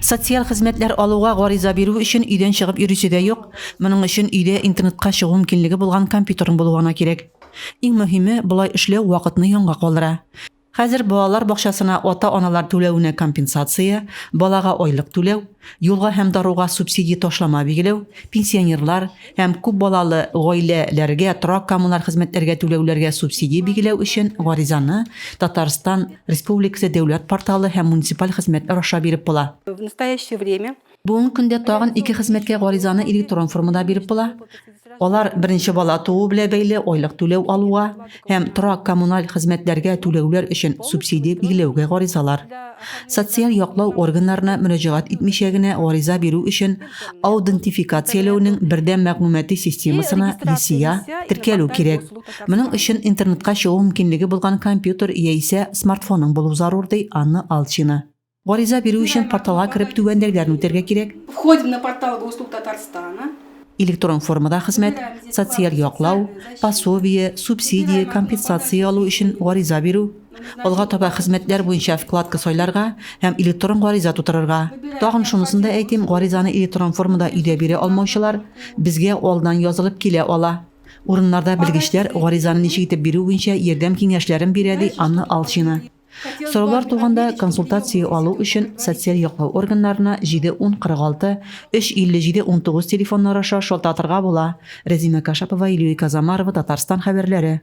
Социаль хезмәтләр алуга гариза бирү өчен өйдән чыгып йөрисе дә юк. Моның өчен өйдә интернетка чыгу мөмкинлеге булган компьютерың булуы гына кирәк. Иң мөһиме, болай эшләү вакытны янга калдыра. Хәзер балалар бакчасына ата-аналар түләвенә компенсация, балага айлык түләү, юлга һәм даруга субсидия ташлама билгеләү, пенсионерлар һәм күп балалы гаилә-ләргә торак-коммуналь хезмәтләргә түләүләргә субсидия билгеләү өчен гаризаны Татарстан Республикасы дәүләт порталы һәм муниципаль хезмәтләр аша биреп була. В настоящее время Бүгенге көндә тагын ике хезмәткә гаризаны электрон формада биреп була. Алар беренче бала туу белән бәйле айлык түләү алуга һәм торак-коммуналь хезмәтләргә түләүләр өчен субсидия билгеләүгә гаризалар. Социаль яклау органнарына мөрәҗәгать итмичә генә гариза бирү өчен аудентификацияләүнең бердәм мәгълүмати системасына, ЕСИА, теркәлү кирәк. Моның өчен интернетка чыгу мөмкинлеге булган компьютер яисә смартфоның булу зарур, ди Анна Алчина. Гариза бирү өчен порталга кереп түбәндәгеләрне үтәргә кирәк. Входим на портал Госуслуг Татарстана. Электрон формада хезмәт, социаль яклау, пособие, субсидия, компенсация алу өчен гариза бирү. Алга таба хезмәтләр буенча вкладка сайларга һәм электрон гариза тутырырга. Тагын шунысын да әйтим, гаризаны электрон формада өйдә бирә алмаучылар безгә алдан язылып килә ала. Урыннарда белгечләр гаризаны ничек итеп бирү буенча ярдәм-киңәшләрен бирә, ди Анна Алчина. Сораулар туганда консультация алу өчен социаль яклау органнарына 7 10 46 3 57 19 телефоннары аша шалтыратырга була. Рәзимә Кашапова, Илюя Казамарова, Татарстан хәбәрләре.